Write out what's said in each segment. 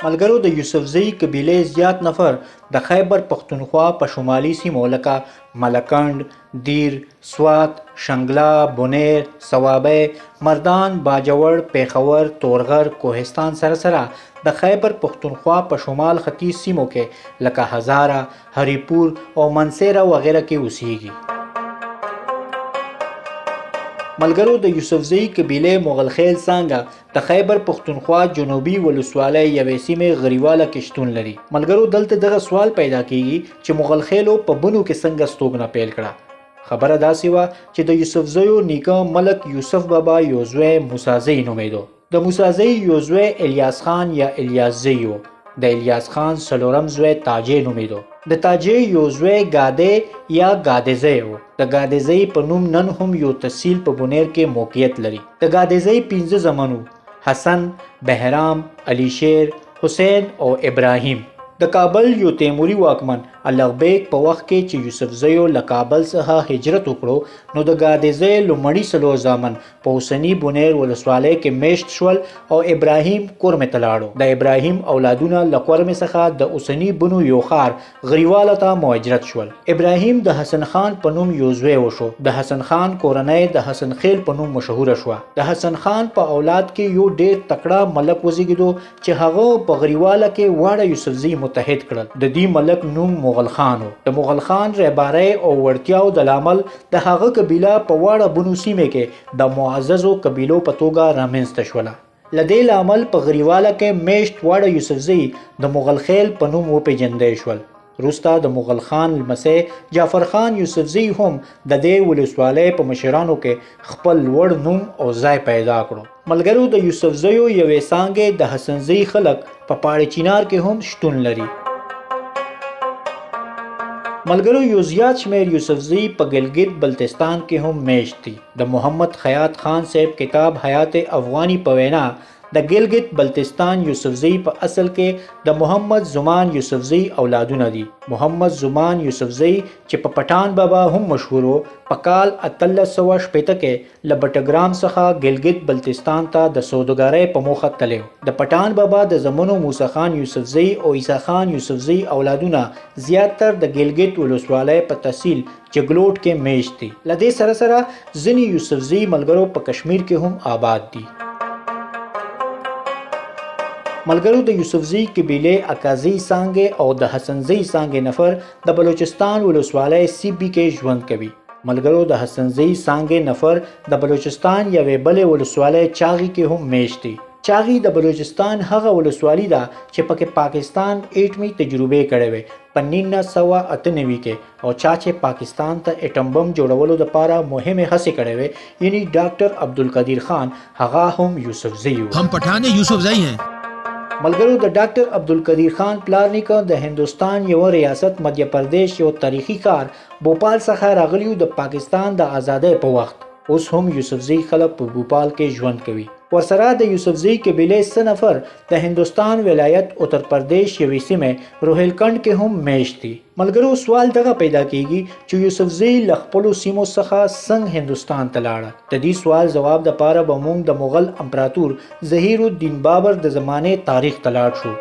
ملګرو د یوسفزۍ قبیلې زیات نفر د خیبر پښتونخوا په شمالي سیمو لکه ملکنډ، دیر، سوات، شنګلا، بونیر، صوابۍ، مردان، باجوړ، پېښور، تورغر، کوهستان سره سره د خیبر پښتونخوا په شمال ختیځ سیمو کې لکه هزاره، هریپور او منسیره وغیره کې اوسیږي. ملګرو د یوسفزۍ قبیلې مغل خیل څانګه د خیبر پښتونخوا جنوبي ولسوالۍ یوې سیمې غریواله کې شتون لري. ملګرو دلته دغه سوال پیدا کیږي چې مغل خیلو په بنو کې څنګه ستوګنه پیل کړه؟ خبره داسې وه چې د یوسفزیو نیکه ملک یوسف بابا یو زوی موسی نومېدو. د موسی زی یو زوی الیاس خان یا الیاس زی و. د الیاس خان څلورم زوی تاجی نومېدو. د تاجی یو زوی ګادی یا ګادیزی و. د ګادیزی په نوم نن هم یو تحصیل په بونیر کې موقعیت لري. د ګادیزی 5 زامن وو، حسن، بهرام، علی شیر، حسین او ابراهیم. د کابل یو تیموري واکمن الغ بیگ په وخت کې چې یوسفزیو له کابل څخه هجرت وکړو، نو د ګادیزی لومړي 4 زامن په اوسني بونیر ولسوالۍ کې میشت شول او ابراهیم کورمې ته لاړو. د ابراهیم اولادونه له کورمې څخه د اوسني بنو یو ښار غریواله ته مهاجرت شول. ابراهیم د حسن خان په نوم یو زوی وشو. د حسن خان کورنۍ د حسن خیل په نوم مشهوره شوه. د حسن خان په اولاد کې یو ډیر تکړه ملک وزیږېدو چې هغه په غریواله کې واړه یوسفزي متحد کړل. د دې ملک نوم مغل خان و. د مغل خان رهبرۍ او وړتیاو د لامل د هغه قبیله په واړه بنو سیمې کې د معززو قبیلو په توګه رامنځته شوله. له دې لامل په غریواله کې میشت واړه یوسفزي د مغل خیل په نوم وپېژندی شول. وروسته د مغل خان لمسی جعفر خان یوسفزي هم د دې ولسوالۍ په مشرانو کې خپل لوړ نوم او ځای پیدا کړو. ملګرو د یوسفزیو یوې څانګې د حسنزي خلک په پاړې چینار کې هم شتون لري. ملګرو یو زیات شمېر یوسفزي په ګلګت بلتستان کې هم میشت دي. د محمد خیاط خان صاحب کتاب حیات افغاني په وینا د ګلګت بلتستان یوسفزي په اصل کې د محمد زمان یوسفزي اولادونه دي. محمد زمان یوسفزي چې په پټان بابا هم مشهور و، په کال 1860 کې له بټګرام څخه ګلګت بلتستان ته د سوداګرۍ په موخه تللی و. د پټان بابا د زمنو موسی خان یوسفزي او عیسی خان یوسفزي اولادونه زیاتر د ګلګت ولسوالۍ په تحصیل جګلوټ کې میشت دي. له دې سره سره ځینې یوسفزي ملګرو په کشمیر کې هم آباد دي. ملګرو د یوسفزي قبیلې اکازي څانګې او د حسنزي څانګې نفر د بلوچستان ولسوالۍ سیبي کې ژوند کوي. ملګرو د حسنزي څانګې نفر د بلوچستان یوې بلې ولسوالۍ چاغي کې هم میشت دي. چاغي د بلوچستان هغه ولسوالي ده چې پکې پاکستان اټمي تجربې کړې وې په 1998 کې، او چا چې پاکستان ته اټم بم جوړولو لپاره مهمې هڅې کړې وې، یعنی ډاکټر عبدالقدیر خان، هغه هم یوسفزی و. هم پټان یوسفزئی ہیں. ملګرو د ډاکټر عبدالقدیر خان پلار نیکه د هندوستان یو ریاست مدهیه پردیش یو تاریخي ښار بوپال څخه راغلی د پاکستان د ازادۍ په وخت. اوس هم یوسفزي خلک په بوپال کې ژوند کوي. ورسره د یوسفزي قبیلې څه نفر د هندوستان ولایت اتر پردیش یوې سیمې روهیلکنډ کې هم میشت دي. ملګرو سوال دغه پیدا کیږي چې یوسفزي له خپلو سیمو څخه څنګه هندوستان ته لاړه؟ د دې سوال ځواب دپاره به موږ د مغل امپراتور ظهیر الدین بابر د زمانې تاریخ ته لاړ شو.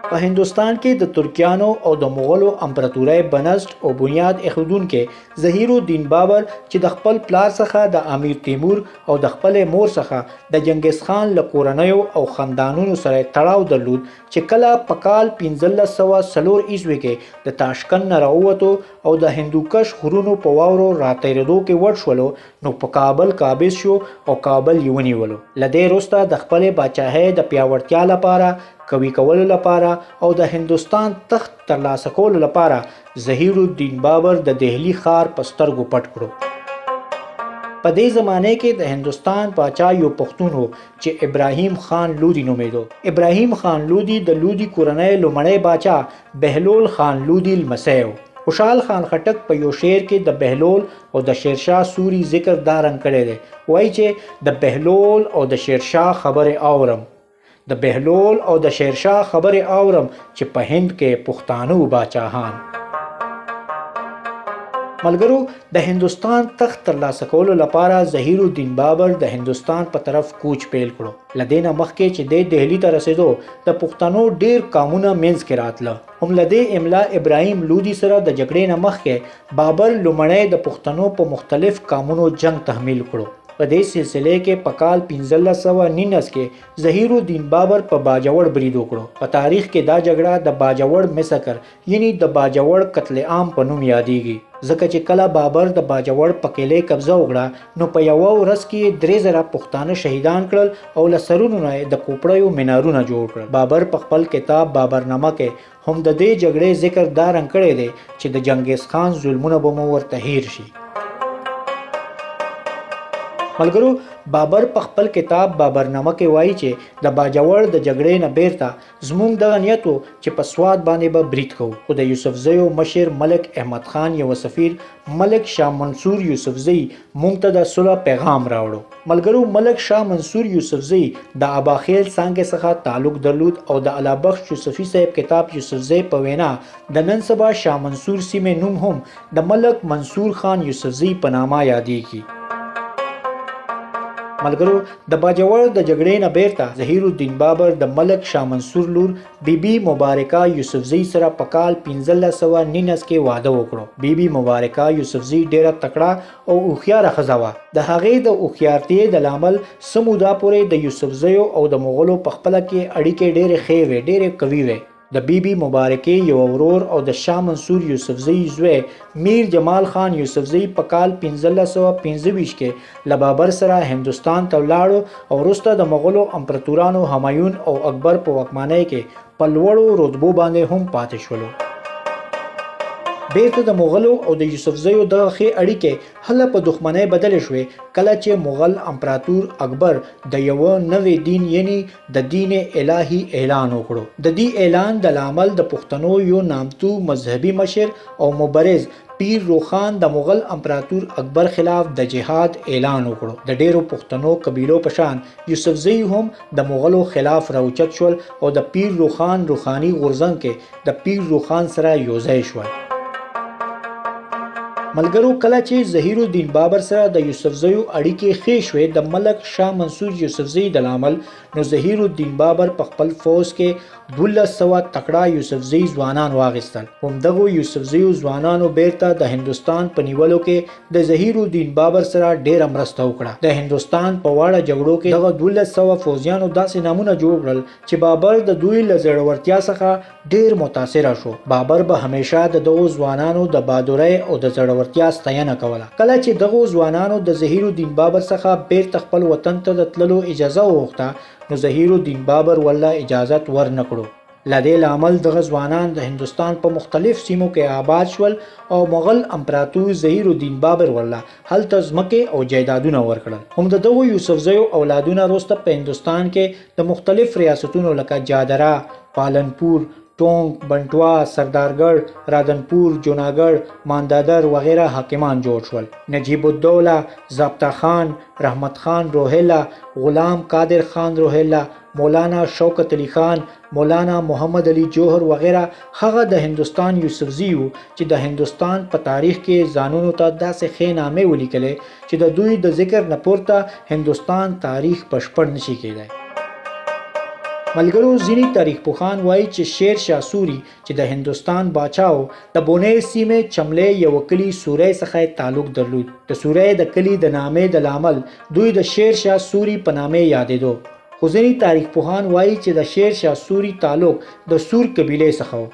په هندوستان کې د ترکیانو او د مغلو امپراتورۍ بنسټ او بنیاد ایښودونکی ظهیر الدین بابر چې د خپل پلار څخه د امیر تیمور او د خپلې مور څخه د جنګیز خان له کورنیو او خاندانونو سره تړاو درلود، چې کله په کال 1504 عیسوي کې د تاشکند نه راووتو او د هندوکش غرونو په واورو راتېرېدو کې وډ شولو، نو په کابل قابض شو او کابل یې ونیولو. له دې وروسته د خپلې باچاهۍ د پیاوړتیا لپاره، قوي کولو لپاره او د هندوستان تخت ترلاسه کولو لپاره ظهیر الدین بابر د دهلي ښار په سترګو پټ کړو. په دې زمانه کې د هندوستان پاچا یو پښتون و چې ابراهیم خان لودي نومېدو. ابراهیم خان لودي د لودي کورنۍ لومړی باچا بهلول خان لودي لمسی و. خوشحال خان خټک په یو شعر کې د بهلول او د شیرشاه سوري ذکر دا رنګ کړی دی، وایي چې د بهلول او د شیرشاه خبرې اورم، د بهلول او د شیرشاه خبرې اورم چې په هند کې پښتانه باچاهان. ملګرو، د هندوستان تخت ترلاسه کولو لپاره ظهیر الدین بابر د هندوستان په طرف کوچ پیل کړو. له دې نه مخکې چې دی دهلي ته رسېدو، د پښتنو ډېر قامونه منځ کې راتله. هم له دې امله ابراهیم لودي سره د جګړې نه مخکې بابر لومړی د پښتنو په مختلف قامونو جنګ تحمیل کړو. په دې سلسلې کې په کال 1519 کې ظهیر الدین بابر په باجوړ برید وکړو. په تاریخ کې دا جګړه د باجوړ مسکر، یعنی د باجوړ قتل عام په نوم یادیږي، ځکه چې کله بابر د باجوړ په قلعې قبضه وکړه، نو په یوه ورځ کې یې 3000 پښتانه شهیدان کړل او له سرونو نه یې د کوپړیو منارونه جوړ کړل. بابر په خپل کتاب بابرنامه کې هم د دې جګړې ذکر دا رنګ کړی دی چې د جنګیز خان ظلمونه به مو ورته هیر شي. ملګرو، بابر په خپل کتاب بابرنامه کې وایي چې د باجوړ د جګړې نه بیرته زموږ دغه نیت و چې په سوات باندې به برید کوو، خو د یوسفزیو مشر ملک احمد خان یوه سفیر ملک شاه منصور یوسفزی موږ ته د صلح پیغام راوړو. ملګرو، ملک شاه منصور یوسفزی د اباخیل څانګې څخه تعلق درلود او د الله بخش یوسفي صاحب کتاب یوسفزی په وینا د نن سبا شاه منصور سیمې نوم هم د ملک منصور خان یوسفزی په نامه یادیږي. ملګرو، د باجوړ د جګړې نه بیرته ظهیر الدین بابر د ملک شاه منصور لور بی بی مبارکه یوسفزی سره په کال 1519 کې واده وکړو. بی بی مبارکه یوسفزی ډیره تکړه او هوښیاره ښځه وه. د هغې د هوښیارتیا د لامل څه موده پورې د یوسفزیو او د مغولو په خپله کې اړیکې ډیرې ښې وې، ډیرې قوي وې. د بی بی مبارکې یوه ورور او د شاه منصور یوسفزي زوی میر جمال خان یوسفزي په کال 1525 کې له بابر سره هندوستان ته ولاړو او وروسته د مغولو امپراتورانو همایون او اکبر په واکمنۍ کې په لوړو رتبو باندې هم پاتې شولو. بیرته د مغلو او د یوسفزیو دغه ښې اړیکې هله په دښمنۍ بدلې شوې کله چې مغل امپراتور اکبر د یوه نوې دین، یعنی د دین الهي اعلان وکړو. د دې اعلان د لامل د پښتنو یو نامتو مذهبي مشر او مبارز پیر روښان د مغل امپراتور اکبر خلاف د جهاد اعلان وکړو. د ډیرو پښتنو قبیلو په شان یوسفزي هم د مغلو خلاف راوچت شول او د پیر روښان روښاني غورځنګ کې د پیر روښان سره یوځای شول. ملګرو، کله چې ظهیر الدین بابر سره د یوسفزیو اړیکې ښې شوې د ملک شاه منصور یوسفزي د لامل، نو ظهیر الدین بابر په خپل فوځ کې 1200 تکړه یوسفزي ځوانان واخیستل. همدغو یوسفزیو ځوانانو بیرته د هندوستان په نیولو کې د ظهیر الدین بابر سره ډیره مرسته وکړه. د هندوستان په واړه جګړو کې دغه 1200 فوځیانو داسې نامونه جوړ کړل چې بابر د دوی له زړورتیا څخه ډیر متاثره شو. بابر به همیشه د دغو ځوانانو د بهادرۍ او د زړورتیا ستاینه کوله. کله چې دغو ځوانانو د ظهیر الدین بابر څخه بیرته خپل وطن ته د تللو اجازه وغوښته، نو ظهیر الدین بابر ورله اجازت ورنکړو. له دې لامل دغه ځوانان د هندوستان په مختلف سیمو کې آباد شول او مغل امپراتور ظهیر الدین بابر ورله هلته ځمکې او جایدادونه ورکړل. هم د دغو یوسفزیو اولادونه وروسته په هندوستان کې د مختلف ریاستونو لکه جادره، پالنپور، ټونک، بنټوا، سردارګړ، رادنپور، جوناګړ، ماندادر وغیره حاکمان جوړ شول. نجیب الدوله، ضابطه خان، رحمت خان روهیله، غلام قادر خان روهیله، مولانا شوکت علی خان، مولانا محمد علی جوهر وغیره هغه د هندوستان یوسفزي وو چې د هندوستان په تاریخ کې ځانونو ته داسې ښې نامې ولیکلې چې د دوی د ذکر نه پورته هندوستان تاریخ بشپړ نشي کېدای. ملګرو، ځینې تاریخ پوهان وایي چې شیر شاه سوري چې د هندوستان باچا و، د بونیر سیمې چملې یوه کلي سورۍ څخه یې تعلق درلود. د سورۍ د کلي د نامې د لامل دوی د شیر شاه سوري په نامې یادېدو، خو ځینې تاریخ پوهان وایي چې د شیر شاه سوري تعلق د سور قبیلې څخه و.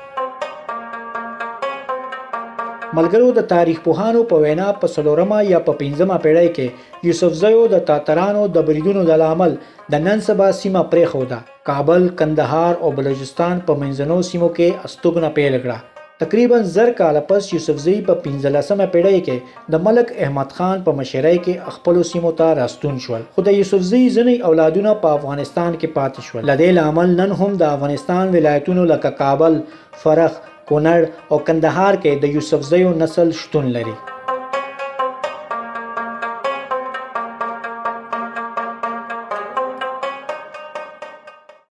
ملګرو، د تاریخ پوهانو په وینا په څلورمه یا په پنځمه پیړۍ کې یوسفزیو د تاترانو د بریدونو د لامل د نن سبا سیمه پرېښوده، کابل، کندهار او بلوچستان په منځنو سیمو کې استوګنه پیل کړه. تقریبا 1000 کاله پس یوسفزي په 15مه پیړۍ کې د ملک احمد خان په مشرۍ کې خپلو سیمو ته راستون شول، خو د یوسفزي ځینې اولادونه په افغانستان کې پاتې شول. له دې لامل نن هم د افغانستان ولایتونو لکه کابل، فرخ، کونړ او کندهار کې د یوسفزیو نسل شتون لري.